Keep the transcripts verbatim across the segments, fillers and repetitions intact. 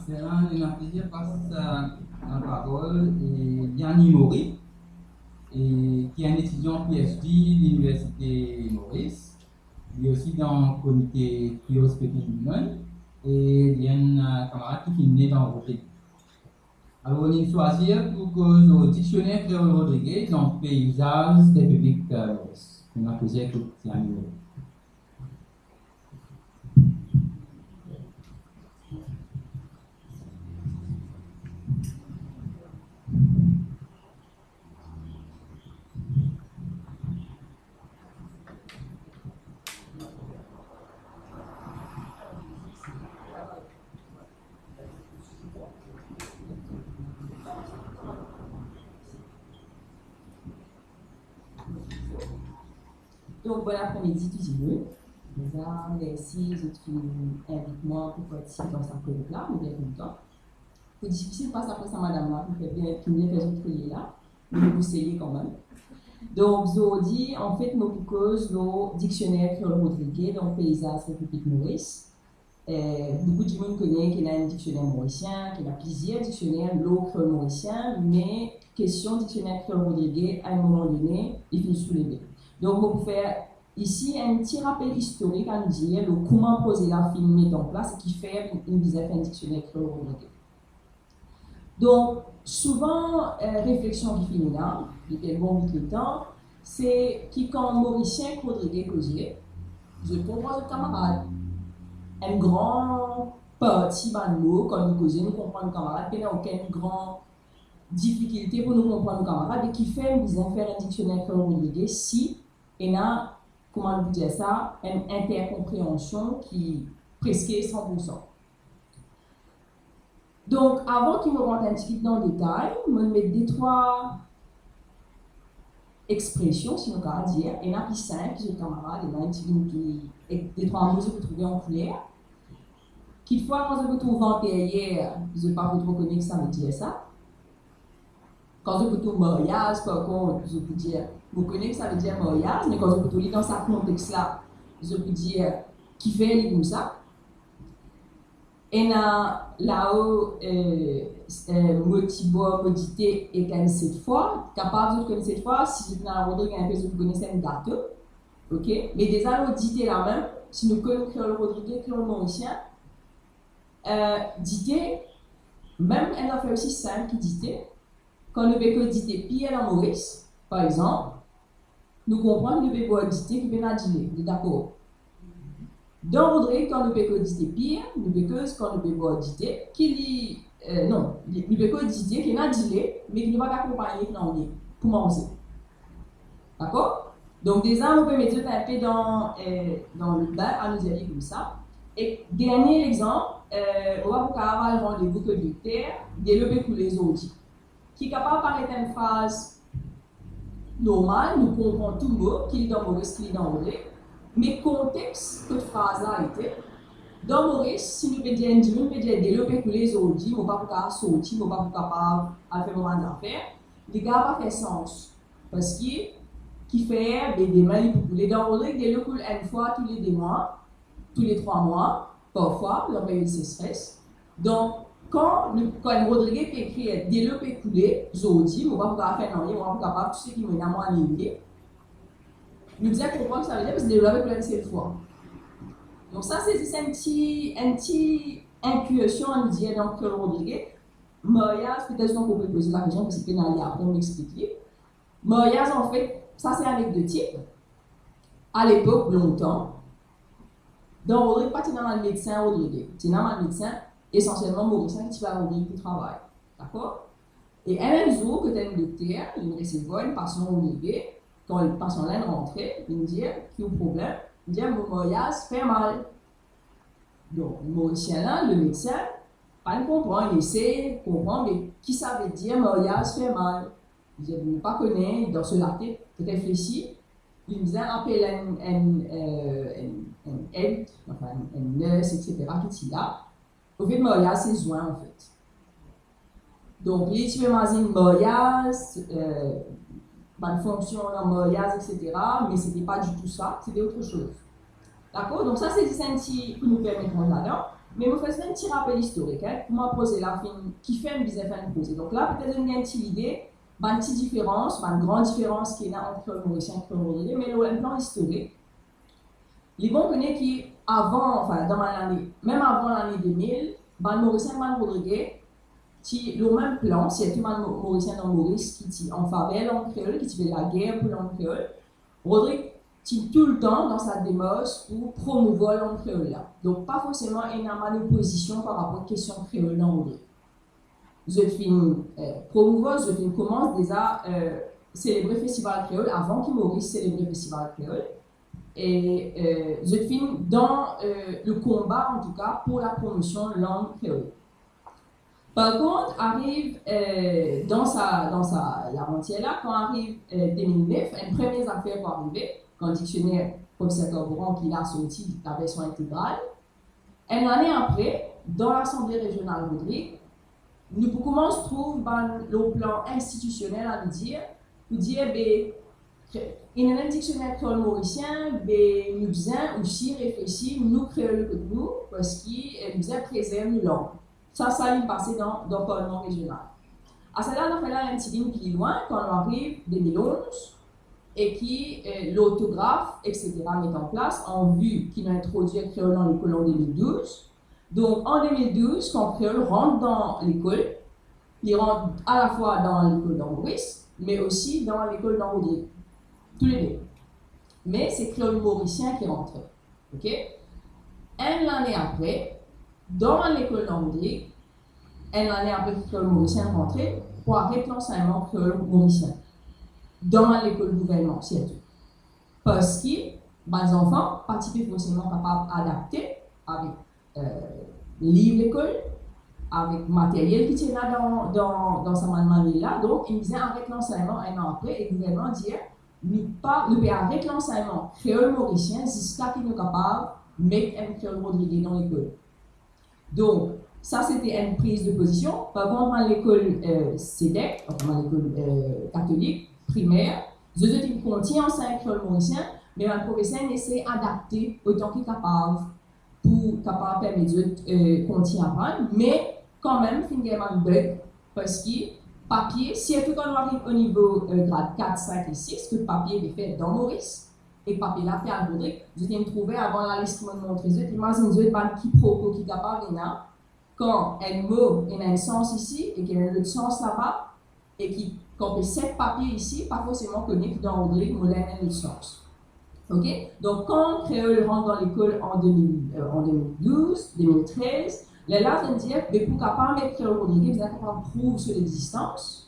Lerla nou ena plizier pas, eh, laparol, e Yann Imori, e ki enn etidian P H D Liniversite Moris. Li osi dan komite Kriol Speaking Women, e li enn, eh, kamarad ki finn ne dan Rodrig. Alor, nou swazir pou koz lor diksioner kreol Rodrige dan peizaz Repiblik, eh, Moris. Nou ena plizier kout Yann Imori. Donk, bon apremidi tou dimoun. Deza, mersi zot finn invit mwa pou partisip dan sa kolok la, mo bien kontan. Pou difisil pas apre sa madam la, ki finn bien, ki finn bien fer zot kriye la, me nou pou seye kanmem. Donk, zordi, anfet, nou pou koz lor diksioner kreol Rodrige dan peizaz Repiblik Moris. Eh, boukou dimoun kone ki ena enn diksioner morisien, ki ena plizier diksioner lor kreol morisien, me kestion diksioner kreol Rodrige, a enn moman done, li finn souleve. Donk, mo pou fer isi enn ti rapel istorik, anou dir, lor kouma proze la finn met an plas e kifer inn bizin fer enn diksioner kreol Rodrige. Donk, souvan, eh, refleksion ki finn ena, depi enn bon bout letan, se ki kan Morisien ek Rodrige koze, zot konpran zot kamarad. Enn gran parti bann mo, kan nou koze, nou konpran nou kamarad, pena okenn gran difikilte pou nou konpran nou kamarad, e kifer nou bizin fer enn diksioner kreol Rodrige si ena, kouma nou pou dir sa, enn interkonpreansion ki preske san pou san. Donk, avan ki mo rant enn tigit dan detay, mo met de trwa expresion, si nou kapav dir, ena pli sinp ki zot kamarad, ena enn tigit ki, ek de trwa mo zot pou trouve an kouler. Kikfwa, kan zot pou trouv anteryer, zot pa pou tro kone ki sa ve dir sa. Kan zot pou trouv maryaz, par kont, zot pou dir, mo kone ki sa ve dir maryaz, me kan zot pou trouv li dan sa kontex la, zot pou dir, kifer li koumsa? Ena lao, eh, eh, mo ti bwar mo dite ek enn setfwa. Kapav zot konn setfwa, si zot ena Rodrig inpe, zot pou kone sa enn gato. Ok? Me deza lor dite la mem, si nou konn kreol Rodrige, kreol morisien, eh, dite, mem enn zafer osi sinp ki dite, kan nou pe koz dite pir dan Moris, par exanp, nou konpran ki nou pe bwar dite ki pena dile, nou dakor? Dan Rodrig, kan nou pe koz dite pir, nou pe koz kan nou pe bwar dite ki li, eh, non, li, nou pe koz dite ki ena dile, me ki nou pa kapav akonpagne ek nanye pou manze. Dakor? Donk deza, nou pe met zot inpe dan, eh, dan lebin, anou dir li koumsa. Ek dernie lexanp, eh, ou pa pou kapav al randevou kot dokter, delo pe koule zordi. Ki kapav paret enn fraz normal, nou konpran tou mo, ki li dan Moris, ki li dan Rodrig, me kontex kot fraz la ete, dan Moris, si nou pe dir enn dimoun pe dir delo pe koule zordi, mo pa pou kapav sorti, mo pa pou kapav al fer mo bann zafer, li kapav pa fer sans. Parski, kifer, be demin li pou koule. Dan Rodrig, delo koul enn fwa toule de mwa, toule trwa mwa, parfwa, dan period sesres. Donk, kan nou, kan enn Rodrige pe ekrir delo pe koule zordi, mo pa pou kapav fer nanye, mo pa pou kapav tou seki mo ena mo ale. Nou bizin konpran ki sa ve dir, parski delo la pe koule enn sel fwa. Donk sa, se zis enn ti, enn ti inkirsion, anou dir, dan kreol Rodrige. Maryaz, petet zot ankor pou poze lakestion, parski pena li apre, mo explik li. Maryaz, anfet, sa se anekdotik. Alepok, lontan, dan Rodrig pa ti ena bann medsin Rodrige. Ti ena bann medsin esansielman morisien ki ti pe al Rodrig pou travay. Dakor? E enn, enn zour, kot enn dokter, linn resevwar enn pasian Rodrige, kan pasian la inn rantre, linn dir, "Ki ou problem?" Linn dir, "Mo maryaz fer mal." Donk, morisien la, le medsin, pa'nn konpran, li esey konpran, me ki sa ve dir maryaz fer mal? Li dir, mo pa kone, dan so latet, reflesi, li bizin apel enn, enn, eh, enn, enn ed, anfin, enn, enn ners, et cetera, ki ti la. Anfet, maryaz se zwin, anfet. Donk, li ti pe imazinn maryaz, eh, bann fonksion dan maryaz, et cetera, me sete pa ditou sa, sete ot soz. Dakor? Donk, sa, se zis enn ti pou nou permet rant ladan. Me mo fer zis enn ti rapel istorik, hein, kouma proze la finn, kifer nou bizin fer enn proze. Donk la, petet zot inn gagn enn ti lide, bann ti diferans, bann gran diferans ki ena ant kreol morisien ek kreol rodrige, me lor enn plan istorik. Li bon kone ki avan, anfin, dan bann lane, mem avan lane de mil, bann Morisien, bann Rodrige, ti lor mem plan, sirtou bann Mo-, Morisien dan Moris ki ti an faver lang kreol, ki ti fer lager pou lang kreol. Rodrig ti touletan dan sa demars pou promouvwar lang kreol la. Donk, pa forseman ena bann opozision par rapor kestion kreol dan Rodrig. Zot finn, eh, promouvwar, zot finn koumans deza, eh, selebre festival kreol avan ki Moris selebre festival kreol. E, eh, zot finn dan, eh, le konba, antouka, pou la promosion lang kreol. Par kont, ariv, eh, dan sa, dan sa lavantir la, kan ariv, eh, de mil nef, enn premie zafer pou arive, kan diksioner Profeser Corboran ki la sorti, la version integral, enn lane apre, dan Lasanble Rezional Rodrig, nou pou koumans trouv bann, lor plan institisionel, anou dir, pou dir, be, kre-, ena enn diksioner kreol morisien, be, nou bizin osi reflesi, nou, kreol kot nou, parski, eh, nou bizin prezerv nou lang. Sa, sa inn pase dan, dan Parlman Rezional. Asala, nou al enn ti lim pli lwin, kan nou ariv de mil onz, e ki, eh, lortograf, et cetera, met an plas, an vi ki nou introdwir kreol dan lekol an de mil douz. Donk, an de mil douz, kan kreol rant dan lekol, li rant alafwa dan lekol dan Moris, me osi dan lekol dan Rodrig. Toulede. Me se kreol morisien ki rantre. Ok? Enn lane apre, dan bann lekol dan Rodrig, enn lane apre ki kreol morisien rantre, pou aret lansegnman kreol morisien. Dan bann lekol gouvernman, sirtou. Parski bann zanfan pa ti pe forseman kapav adapte avek, eh, liv lekol, avek materyel ki ti ena dan, dan, dan sa bann manyel la. Donk, inn bizin aret lansegnman enn an apre, e gouvernman dir, nou pa, nou pe aret lansegnman kreol morisien ziska ki nou kapav met enn kreol rodrige dan lekol. Donk, sa se te enn priz de pozision. Par kont, bann lekol, eh, SEDEC, anfin, bann lekol, eh, katolik, primer, zot, zot inn kontign ansegn kreol morisien, me bann profeser inn esey adapte otan ki kapav pou kapav permet zot, eh, kontign aprann, me kanmem finn gagn bann bug, parski papie, sirtou kan nou ariv o nivo, eh, grad kat, sink e sis, kot papie pe fer dan Moris, e papie la pe al Rodrig, zot inn trouve avan lalis ki mo'nn montre zot, imazinn zot bann kipropwo ki kapav ena, kan enn mo ena enn sans isi e ki ena enn lot sans laba, e ki, kan pe set papie isi, pa forseman kone ki dan Rodrig mo la ena enn lot sans. Ok? Donk, kan kreol rant dan lekol an de mil, eh, an de mil douz, de mil trez, lerla zot inn dir, be pou kapav met kreol rodrige, bizin kapav prouv so lexistans.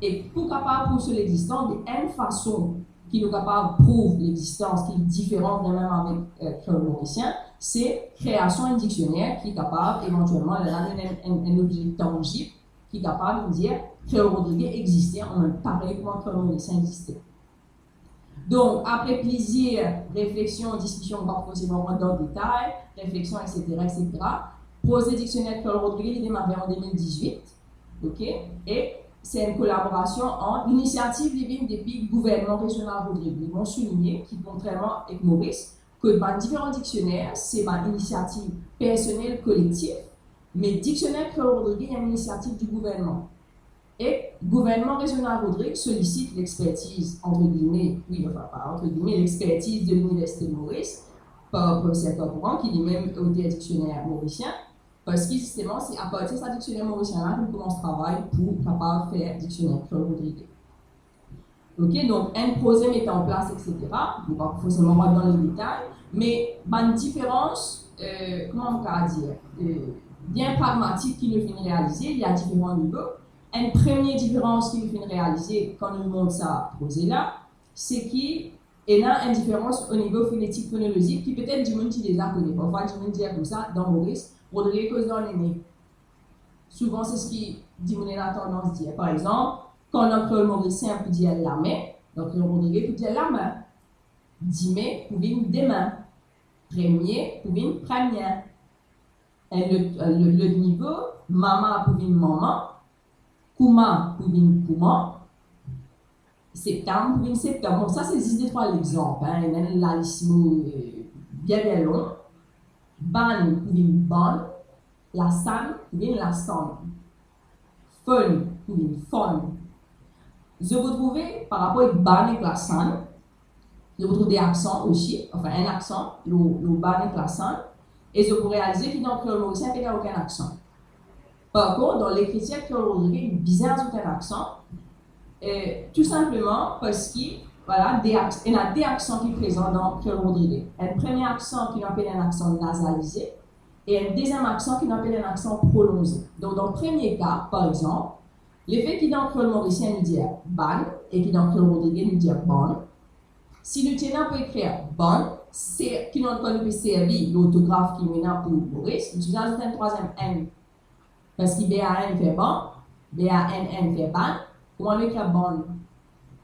E pou kapav prouv so lexistans, be enn fason ki nou kapav prouv lexistans ki diferan vremem avek, eh, kreol morisien, se kreasion enn diksioner ki kapav evantielman, lerla, donn enn, enn, enn lobze tanzib ki kapav nou dir kreol rodrige existe, an mem, parey kouma kreol morisien existe. Donk, apre plizier refleksion, diskision, nou pa forseman rant dan detay, refleksion, et cetera, et cetera, proze diksioner kreol rodrige, li demare an de mil dizwit, ok? E se enn kolaborasion ant, linisiativ, li vinn depi gouvernman rezional Rodrig. Li bon souligne ki, kontrerman ek Moris, kot bann diferan diksioner, se bann inisiativ personel, kolektif, me diksioner kreol rodrige, li enn inisiativ di gouvernman. E gouvernman rezional Rodrig solisit lexpertiz, antre gilme, wi, anfin, pa antre gilme, lexpertiz de Liniversite Moris, par Profeser Corboran, ki limem oter diksioner morisien, parski, zisteman, se apartir sa diksioner morisien la ki nou koumans travay pou kapav fer diksioner kreol rodrige. Ok, donk, enn proze met an plas, et cetera. Nou pa forseman rant dan le detay, me bann diferans, eh, kouma nou kapav dir, eh, bien pragmatik ki nou finn realize, li a diferan nivo. Enn premie diferans ki nou finn realize kan nou mont sa proze la, se ki ena enn diferans o nivo fonetik, fonolozik, ki petet dimoun ti deza kone. Parfwa dimoun dir koumsa, dan Moris, Rodrige koz dan nene. Souvan, se seki dimoun ena tandans dir. Par exanp, kan dan kreol morisien pou dir lame, dan kreol rodrige pou dir lame. Dime pou vinn dime. Premie pou vinn premie. Enn lot, enn lot, lot nivo, mama pou vinn manman. Kouma pou vinn kouman. Septam pou vinn septanm. Bon, sa se zis de trwa lexanp, hein. Ena enn lalis mo, eh, bien, bien long. Bann pou vinn bann, lasann pou vinn lasann. Fonn pou vinn fonn. Zot pou trouve, par rapor ek bann ek lasann, zot pou trouv de aksan osi, anfin, enn aksan lor, lor bann ek lasann, e zot pou realize ki dan kreol morisien, pena okenn aksan. Par kont, dan lekritir kreol rodrige, li bizin azout enn aksan, e tou sinpleman parski, vwala, de aks-, ena de aksan ki prezan dan kreol rodrige. Enn premie aksan ki nou apel enn aksan nazalize, e enn deziem aksan ki nou apel enn aksan prononze. Donk, dan premie ka, par exanp, lefet ki dan kreol morisien nou dir bann, e ki dan kreol rodrige nou dir bann, si nou ti ena pou ekrir bann, se, ki nou, kan nou pe servi lortograf ki nou ena pou Moris, nou ti bizin azout enn trwaziem N. Parski B A N fer ban, B A N N fer bann, kouma nou ekrir bann?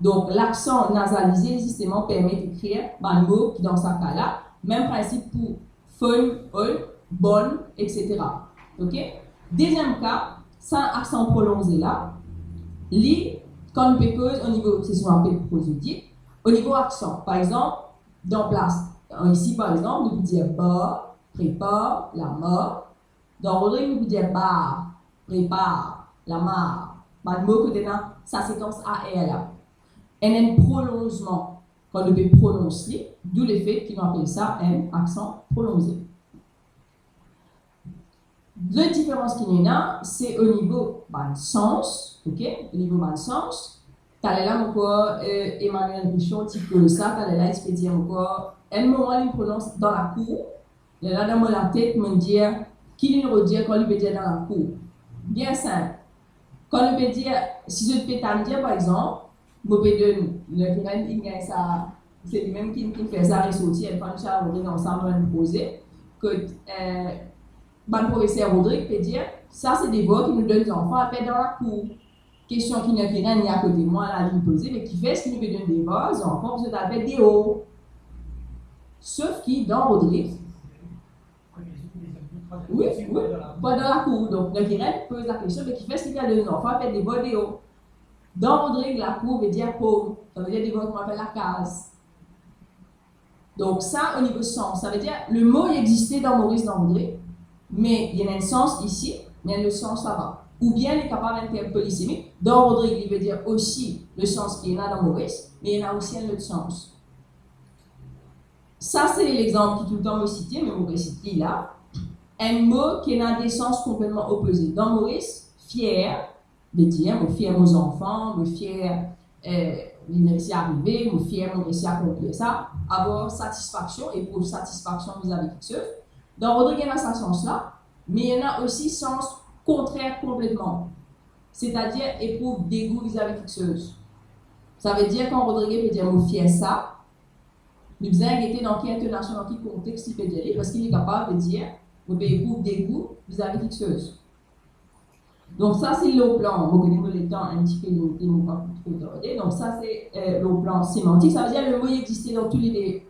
Donk, laksan nazalize, zisteman, permet ekrir bann mo ki dan sa ka la, mem prinsip pou fonn, onn, bonn, etsetera. Ok? Deziem ka, sa aksan prononze la, li, kan nou pe koz o nivo, se sa nou apel prozodik, o nivo aksan. Par exanp, dan plas, isi, par exanp, nou pou dir bar, prepar, lamar. Dan rodrige, nou pou dir bar, prepar, lamar. Bann mo kot ena sa sekans A R la. Enn, enn prononzman, kan nou pe prononse li, dou lefet ki nou apel sa enn aksan prononze. Lot diferans ki nou ena, se o nivo bann sans, ok? O nivo bann sans. Taler la, mo krwar, eh, Emmanuel Richard ti koz sa, taler la, li ti pe dir, mo krwar, enn moman li prononse dan lakour, lerla dan mo latet, mo dir, ki li rod dir kan li pe dir dan lakour? Bien sinp. Kan nou pe dir, si zot pe tann dir, par exanp, mo pe donn, Lekirenn inn gagn sa, se limem ki, ki fer sa resorti, enn fwa nou ti al rod ansam dan enn proze, kot, eh, bann profeser Rodrig pe dir, sa se devwar ki nou donn zanfan al fer dan lakour. Kestion ki Lekirenn li akote mwa la, li poze, me kifer eski nou pe donn devwar zanfan pou zot al fer deor? Sof ki dan Rodrig, wi, wi, pandan lakour. Donk, Lekirenn poz lakestion, me kifer eski li al donn zanfan al fer devwar deor? Dan Rodrig, lakour ve dir home, sa ve dir devwar ki nou al fer lakaz. Donk sa, o nivo sans, sa ve dir, le mo li existe dan Moris dan Rodrig, me li ena enn sans isi, me enn lot sans laba. Oubien li kapav enn term polisemik. Dan Rodrig, li ve dir osi le sans ki ena dan Moris, me li ena osi enn lot sans. Sa se lexanp ki toultan mo site, me mo pe sit li la. Enn mo ki ena de sans konpletman opoze. Dan Moris, fier, ve dir, mo fier mo zanfan, mo fier, eh, li resi arive, mo fier mo resi akonplir sa, avoir satisfaksion, eprouv satisfaksion vizavi kiksoz. Dan Rodrig ena sa sans la, me ena osi sans kontrer konpletman, setadir eprouv degou vizavi kiksoz. Sa ve dir kan Rodrig pe dir mo fier sa, nou bizin gete dan ki intonasion, dan ki kontex li pe dir li, parski li kapav ve dir, mo pe eprouv degou vizavi kiksoz. Donk sa se lor plan, mo kone mo letan enn tipe limite, mo pa pou tro tarde. Donk sa se, eh, lor plan semantik, sa ve dir le mo li existe dan tou le de,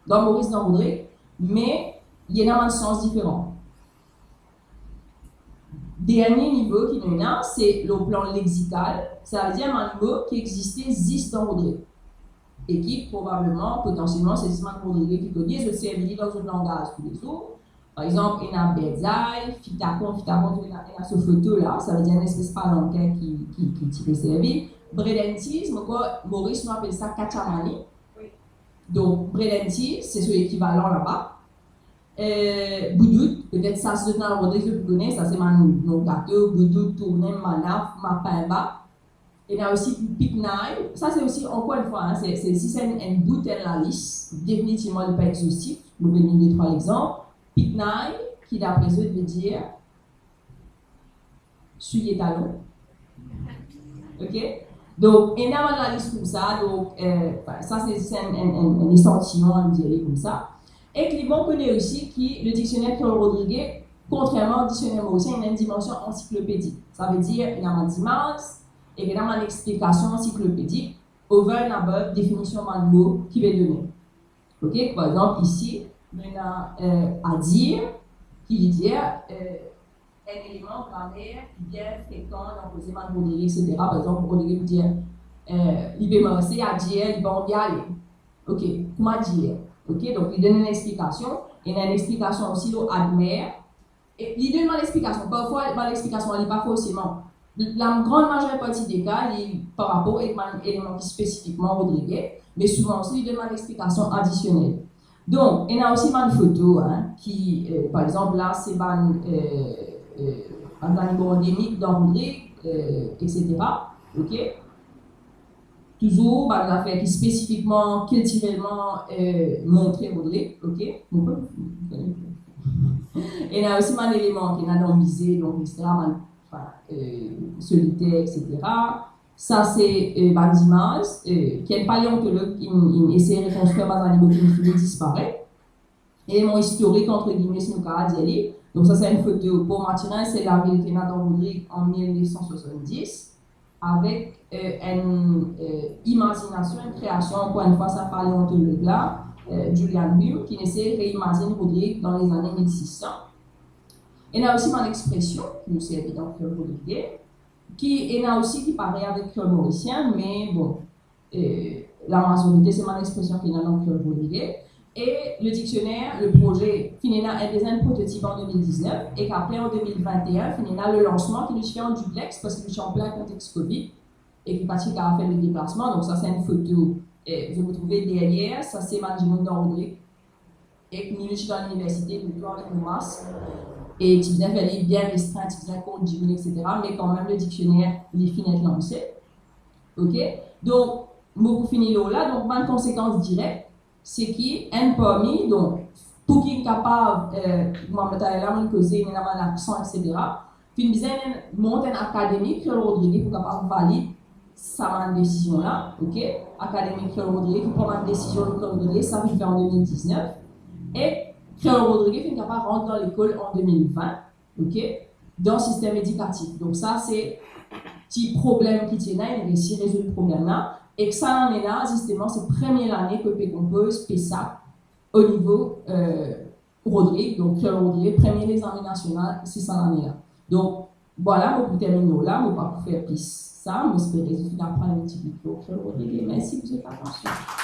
dan Moris, dan Rodrig, me li ena bann sans diferan. Dernie nivo ki nou ena, se lor plan lexikal, sa ve dir bann mo ki existe zis dan Rodrig. E ki probableman, potansielman, se zis bann Rodrige ki kone, zot servi li dan zot langaz toulezour. Par exanp, ena birdseye, fitakon, fitakon ena, ena so foto la, sa ve dir enn espes palankin ki, ki, ki ti pe servi. Bread and cheese, mo krwar Moris nou apel sa katchamani. Wi. Donk, bread and cheese, se so ekivalan laba. Eh, boudout, petet sa, si zot ena Rodrig, zot pou kone, sa se bann nom gato, boudout, tournem, manaf, mapinba. Ena osi piknay, sa se osi, ankor enn fwa, hein, se, se zis enn, enn bout, enn lalis, definitivman li pa exostif, mo donn de trwa lexanp. Piknay, ki dapre zot ve dir souliye talon. Ok? Donk, ena bann lalis koumsa, donk, eh, sa se zis enn, enn, enn, enn esantiyon, annou dir li koumsa. Ek li bon kone osi ki le diksioner kreol rodrige, kontrerman diksioner morisien, ena enn dimansion ansiklopedik. Sa ve dir, ena bann zimaz, ek ena bann explikasion ansiklopedik, over and above definision bann mo ki pe done. Ok, par exanp, isi, nou ena, eh, adir, ki li dir, eh, enn eleman gramer ki bien frekan dan koze bann Rodrige, etsetera. Par exanp, Rodrige pou dir, eh, li pe marse, adir, li pa anvi ale. Ok, kouma dir? Ok, donk li donn enn explikasion. Ena enn explikasion osi lor admer. E li donn bann explikasion. Parfwa, bann explikasion, li pa forseman, la gran mazor parti de ka, li par rapor ek bann eleman ki spesifikman rodrige, me souvan osi, li donn bann explikasion adisionel. Donk, ena osi bann foto, hein, ki, euh, par exanp, la, se bann, euh, euh, bann zanimal andemik dan Rodrig, euh, et cetera. Ok? Touzour, bann zafer ki spesifikman, kiltirelman, euh, montre Rodrig, ok? Bon, ena osi bann eleman ki ena dan mize, donk, et cetera, bann, anfin, euh, soliter, et cetera. Sa se, euh, bann zimaz, euh, ki enn paleontolog inn, inn esey rekonstrir bann zanimal ki finn fini disparet. Eleman istorik, antre gime, si nou kapav dir li. Donk sa se enn foto Port Mathurin, se lavil ki ena dan Rodrig an mil nef san swasanndis, avek, euh, enn, euh, imazinasion, enn kreasion, ankor enn fwa, sa paleontolog la, euh, Julian Hume, ki inn esey reimazinn Rodrig dan lezane mil sis san. Ena osi bann expresion ki nou servi dan kreol rodrige, ki ena osi ki parey avek kreol morisien, me bon, euh, lamazorite se bann expresion ki ena dan kreol rodrige. E le diksioner, le proze, finn ena enn deziem prototip an de mil diznef, e apre an de mil vinte-e-enn, finn ena le lansman ki nou ti fer an duplex, parski nou ti an plin kontex Covid, e ki pa ti kapav fer le deplasman. Donk sa se enn foto, euh, zot pou trouve deryer, sa se bann dimoun dan Rodrig. E nou, nou ti dan liniversite, nou tou avek nou mask, e ti bizin fer li bien restrin, ti bizin kont dimoun, et cetera. Me kanmem, le diksioner, li finn et lanse. Ok? Donk, mo pou fini lor la, donk, bann konsekans direk, se ki enn parmi, donk, pou ki kapav, euh, mwa, mo taler la, mo koze, ena bann aksan, et cetera. Finn bizin mont enn akademi kreol rodrige pou kapav valid sa bann desizion la, ok? Akademi kreol rodrige ki pran bann desizion lor kreol rodrige, sa finn fer an de mil diznef. E kreol rodrige finn kapav rant dan lekol an de mil vin, ok? Dan sistem edikatif. Donk sa se ti problem ki ti ena, inn resi rezoud problem la. E sa lane la, zisteman, se premie lane ki pe konpoz PESAP o nivo, euh, Rodrig, donk kreol rodrige, premie lezame nasional, se sa lane la. Donk, vwala, mo pou terminn la, mo pa pou fer plis sa, mo espere zot finn aprann enn ti pe lor kreol rodrige. Mersi pou zot atansion.